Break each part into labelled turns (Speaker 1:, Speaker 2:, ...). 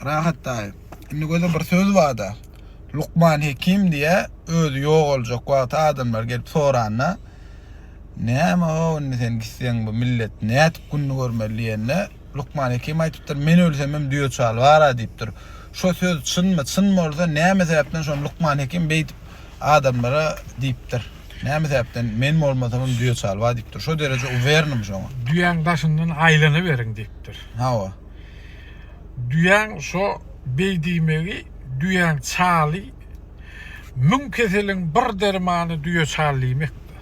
Speaker 1: Rahat daýy. Indi göze bir söz barda. Lukman Hekim diýä özi ýogaljak wagty adamlar gelip soranda Näme o indi sen gitseň bu millet nädip gününi görmeli diýende Lukman Hekim aýdypdyr men ölsemem düýe çal bara diýipdir. Şo söz çynmy? Çyn bolsa näme sebäpden şony Lukman Hekim beýdip adamlara diýipdir. Näme sebäpden men bolmasamam düýe çal bar diýipdir. Şo dereje uwernym şoňa.
Speaker 2: Düýäň daşyndan aýlanaweriň diýipdir.
Speaker 1: Hawa.
Speaker 2: Düýäň şo beý diýmegi düýäň çaly müň keseliň bir dermany düýe çal diýmekdir.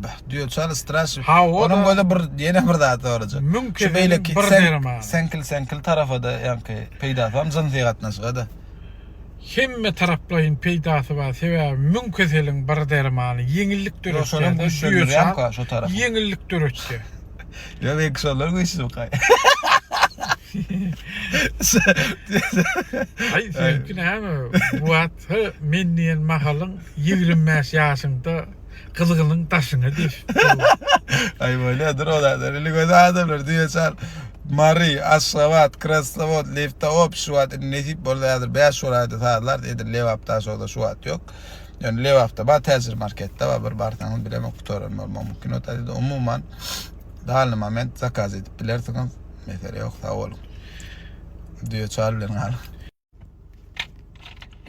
Speaker 1: Bah, düýe çaly straşny.
Speaker 2: Hawa
Speaker 1: Onuň gözi bir ýene bir zat sorajak.
Speaker 2: Müň keseliň bir dermany.
Speaker 1: Seňkil seňkil tarafada ýaňky peýdasy barmy jynsy gatnaşyga-da?
Speaker 2: Hemme taraplaýyn peýdasy bar sebäbi müň keseliň bir dermany ýeňillik döretýär düýe çal ýeňillik döretýär.
Speaker 1: Ýok belki şolar güýçlükaý.
Speaker 2: Aý seňki näme bu wagt men diýen mahalyň 25 ýaşyňda gyzgynyň daşyňa deşip dur.
Speaker 1: Aý bolýa dur o zatlar. Indi göz adamlar düýe çal Mary, Aşgabat, Krasnowod, Liftaop şu wagt indi nesip bolsa häzir 5 welaýata sazlar edil Lebapda şoda şu wagt ýok. Ýöne Lebapda bar täjir marketde bar bir barsaňyz bilemok gutaran bolmagy mümkin. O taýda umuman dalny moment zakaz edip bilersiňiz. Mesele ýok sag boluň. Düýe çal bilen galyň.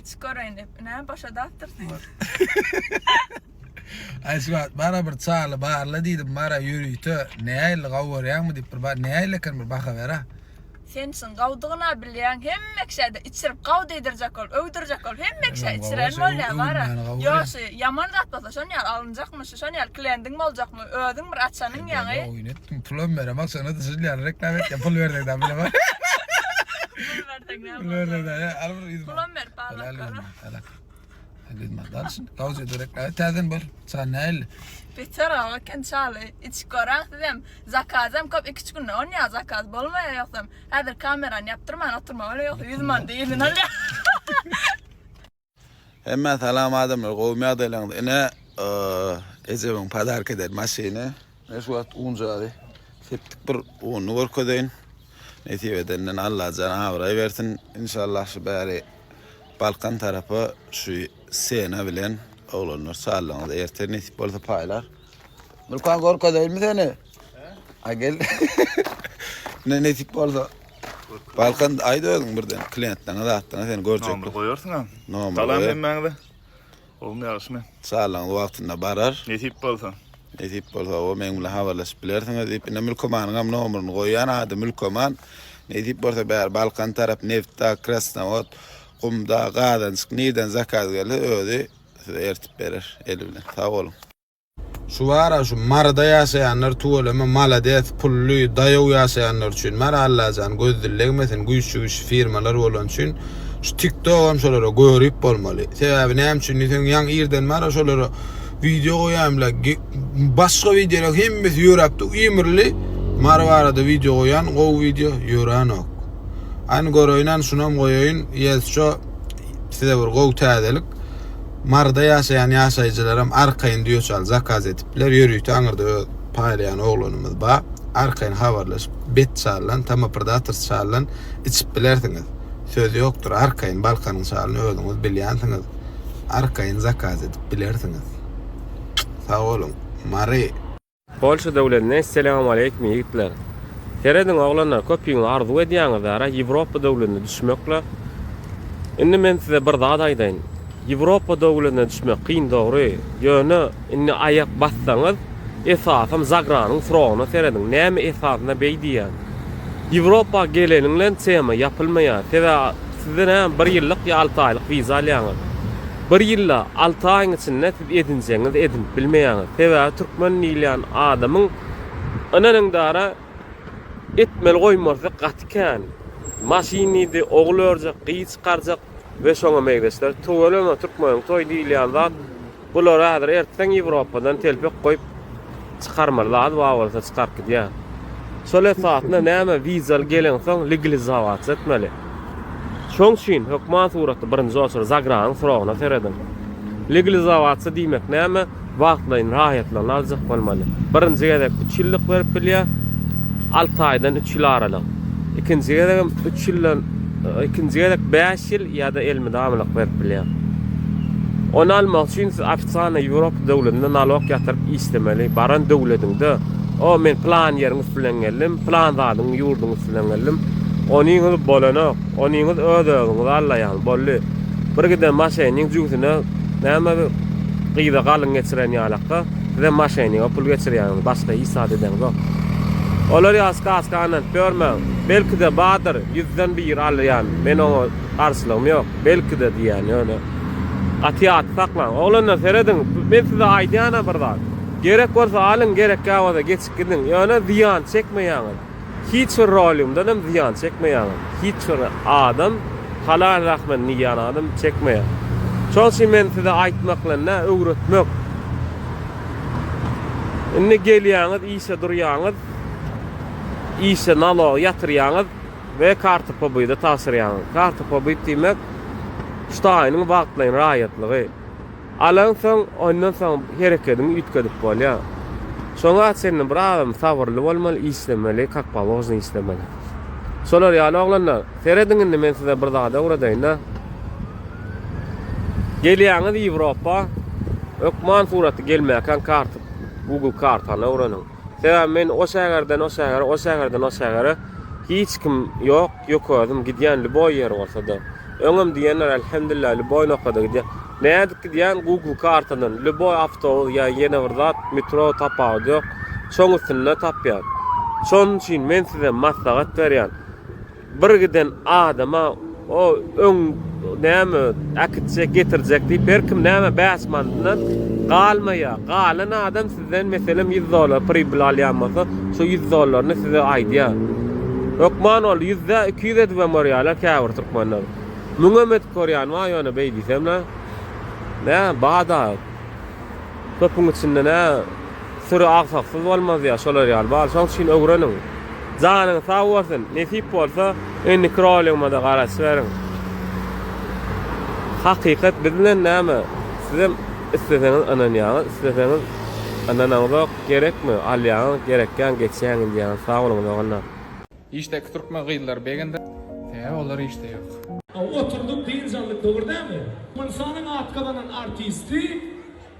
Speaker 3: Içip göreýin diýip, näme boşadapdyrsyň?
Speaker 1: Aý şu wagt bara bir çaly barla diýdim, bara ýörite nähili gawy görýäňmi diýip bir bar nähili eken bir baha ber-a.
Speaker 3: Sen çyn gawdygyna bilýäň, hemme kişä-de içirip gaw diýdirjek bolup, öwdürjek bolup hemme kişä içiren bolýaň bara. Ýok şu ýaman zat bolsa şon ýaly alynjakmy, şu şon ýaly klendiň boljakmy, özüň bir açanyň ýaňy.
Speaker 1: Oýun etdim, pulam beremok, şonda-da şul ýaly reklama etýän, pul berseň dagy bilemok.
Speaker 3: Pul berseň näme
Speaker 1: Pul berseň dagy, al bir ýüz manat.
Speaker 3: Pulam berip alak.
Speaker 1: Al, al ýüz manat al şuny. Gawja edip reklama et, täzeden bol. Çal nähili?
Speaker 3: Beter aw eken çaly. Içip göräň sizem. Zakazam köp iki üç günde onýa zakaz bolmaýa ýogsam. Häzir kamerany ýapdyrman oturma bolýa ýogsa ýüz manady yzyna alýa.
Speaker 1: Hemmä salam adamlar gowumy ýagdaýlaryňyz ine ejemiň podarka eden maşyny men şu wagt unjady sepdik bir ununy görkezeýin nesip edenden Allajan abraý bersin inşallah şu bäri Balkan tarapa şu sena bilen oglanlar şalygyňyz ertir nesip bolsa paýlar Mülkan görkezeýinmi seni A gel ne nesip bolsa Balkan aýt özüň birden klientleriňe zatlaryňa seni görjek.
Speaker 4: Nomer goýarsyň-a.
Speaker 1: Nomer
Speaker 4: Salam
Speaker 1: goýar.
Speaker 4: hemmäňize. Gowumy ýagşymy?
Speaker 1: Şalygyňyz wagtynda barar.
Speaker 4: Nesip bolsa.
Speaker 1: Nesip bolsa o meň bilen habarlaşyp bilersiňiz diýip ine Mülkamanyňam nomerini goýýan ady Mülkaman. Nesip bolsa bäri Balkan tarap Nebitdag, Krasnowod, Gumdag, Gazanjyk nirden zakaz gelse özi size ertip berer eli bilen. Sag boluň. Şu bara şu Maryda ýaşaýanlar tüweleme malades pully daýaw ýaşaýanlar üçin Mary Allajan göz dil degmesin güýçli güýçli firmalar bolany üçin şu tiktogam şolara görip bolmaly sebäbi näme üçin diýseň ýaňy irden bara şolara wideo goýaýmla başga wideolar hemmesi ýöräpdi ümürli Mary barada wideo goýan gowy wideo ýöränok Hany göreýin şunam goýaýyn ýesşo size bir gowy täzelik Maryda ýaşaýan ýaşaýjylaram arkaýyn düýe çal zakaz edip biler. Ýörite aňyrda öz paýlaýan oglanymyz bar. Arkaýyn habarlaşyp, bet çaldan, Tama Predators çaldan içip bilersiňiz. Söz ýokdur, arkaýyn Balkanyň çalyny özüňiz bilýänsiňiz. Arkaýyn zakaz edip bilersiňiz. Sag boluň. Mary.
Speaker 5: Polşa döwletine Esselamaleýkum ýigitler. Serediň oglanlar köpüňiz arzuw edýäňiz ara Ýewropa döwletine düşmekle. Indi men size bir zat aýdaýyn. Ýewropa döwletine düşmek kyn dogry. Ýöne indi aýak bassaňyz esasam zagranyň srogyna serediň. Näme esasynda beý diýýän. Ýewropa geleniň bilen tema ýapylmaýar. Sebäbi sizde näme bir ýyllyk ýa alty aýlyk wiza alýaňyz. Bir ýylda alty aýyň içinde siz edinjegiňizi edinip bilmeýäňiz. Sebäbi türkmen diýilýän adamyň ynanyň dara etmeli goýmasy gaty kän. Maşyn diýdi, ogul örjek, gyz çykarjak we şoňa meňzeşler. Tüweleme türkmeniň toýy diýilýän zat bular häzir ertseň Ýewropadan telpek goýup çykarmaly zady bar bolsa çykaryp gidýär. Şol esasynda näme wizaly geleňsoň legalizowasiýa etmeli. Şoň üçin hökman suratda birinji oçur zagranyň srogyna serediň. Legalizowasiýa diýmek näme? Wagtlaýyn raýatlygyny aljak bolmaly. Birinji gezek üç ýyllyk berip bilýär. Alty aýdan üç ýyl aralyk. Ikinji gezegem üç ýyldan. Ikinji gezek 5 ýyl ýa-da elmydamylyk berip bilýär. Ony almak üçin siz ofitsialno Ýewropa döwletinde nalog ýatyryp işlemeli. Baran döwletiňde, o men pylan ýeriň üsti bilen geldim, pylan zadyň ýurduň üsti bilen geldim. Onyňyz bolanok. Onyňyz öz-özüňizi aldaýaňyz. Boldy. Bir giden maşenyň jübüsine näme gyza galyň geçiren ýalakda sizem maşenyňa pul geçirýäňiz. Başga hiç zat edeňzok. Olar ýaly skaska ynanyp ýörmäň. Belki-de bardyr, ýüzden biri alýan. Men oňa garşylygym ýok. Belki-de diýýän ýöne. Gaty ýatda saklaň. Oglanlar serediň, men size aýdýan-a bir zat. Gerek bolsa alyň, gerekgä bolsa geçip gidiň. Ýöne zyýan çekmeýäňiz. Hiç bir roligimden hem zyýan çekmeýäňiz. Hiç bir adam halal zähmetini iýen adam çekmeýär. Şonuň üçin men size aýtmak bilen nä öwretmek. Indi gelýäňiz, işe durýaňyz. Işe nalog ýatyrýaňyz we karta pobyda tabşyrýaňyz. Karta pobyt diýmek şu taýynyň wagtlaýyn raýatlygy. Alansoň, ondan soň herekediňi üýtgedip bolýar. Şoňa çenli bir adam sabyrly bolmaly, işlemeli, kak položno işlemeli. Şolar ýaly oglanlar, serediň indi men size bir zat öwredeýin-de. Gelýäňiz Ýewropa, hökman suratda gelmäkäň karta, Google kartany öwreniň. Sebäbi men o şäherden o şähere, o şäherden o şähere hiç kim ýok, ýok özüm gidýän lýuboý ýer bolsa-da. Öňem diýenler elhemdülillah lýuboý nokada gidýän. Nädip gidýän Google kartadan lýuboý awtobus ýa ýene bir zat metro tapawudy ýok. Şoň üstünde tapýan. Şonuň üçin men size maslahat berýän. Bir giden adama o öň näme äkitjek getirjek diýip her kim näme 5 manatdan galmaýar. Galan adam sizden meselem 100 dollar pribyl alýan bolsa şu 100 dollaryny size aýdýar. Hökman ol 100-de 200 edip hem görýärler käbir türkmenler. Müňem edip görýän bar ýöne beý diýsem-le. Nä bada köpüň içinde nä Süri agsaksyz bolmaz ýa şolar ýaly bar şoň üçin öwreniň. Janyň sag bolsun nesip bolsa indiki roligimada garaşyberiň. Hakykat biz bilen näme sizem isleseňiz ynanýaňyz isleseňiz ynanaňzok gerekmi alýaňyz gerekýän geçýäň diýýäňiz sag boluň doganlar.
Speaker 6: Işdäki türkmen gyzlary begendir. Sebäbi olar işde ýok.
Speaker 7: Oturdyk dynç aldyk dogry dälmi? Türkmenistanyň at gazanan artisti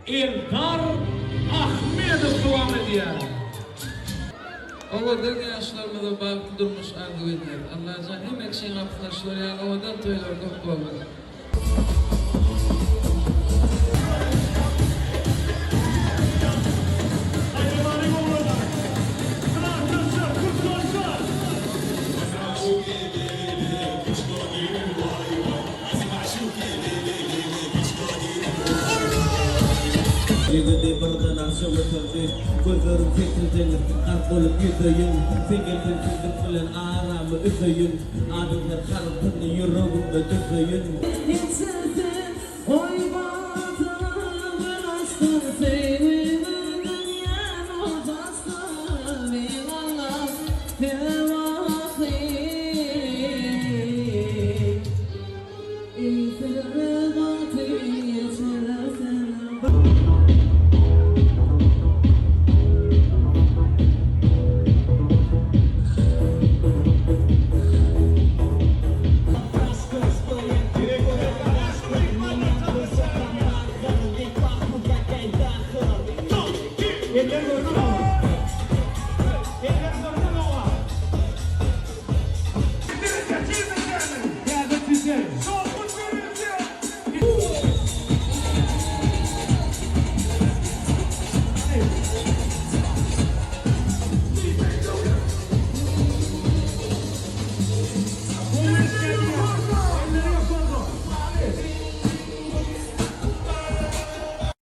Speaker 7: Eldar Ahmedow dowam edýär.
Speaker 8: Owadan ýaşlarymyza bagtly durmuş arzuw edýäs. Allajan hemme kişiň gapysyna şular ýaly owadan toýlar köp bolsun.
Speaker 9: Ýigidi birden arşa göterdi. Gözlerim sekiz deňiz, gark bolup ýüzeýin. Sen gelseň tizlik bilen aramy üzeýin. Adyň her harpyny ýüregimde düzeýin.
Speaker 8: Sensiz oýanamok.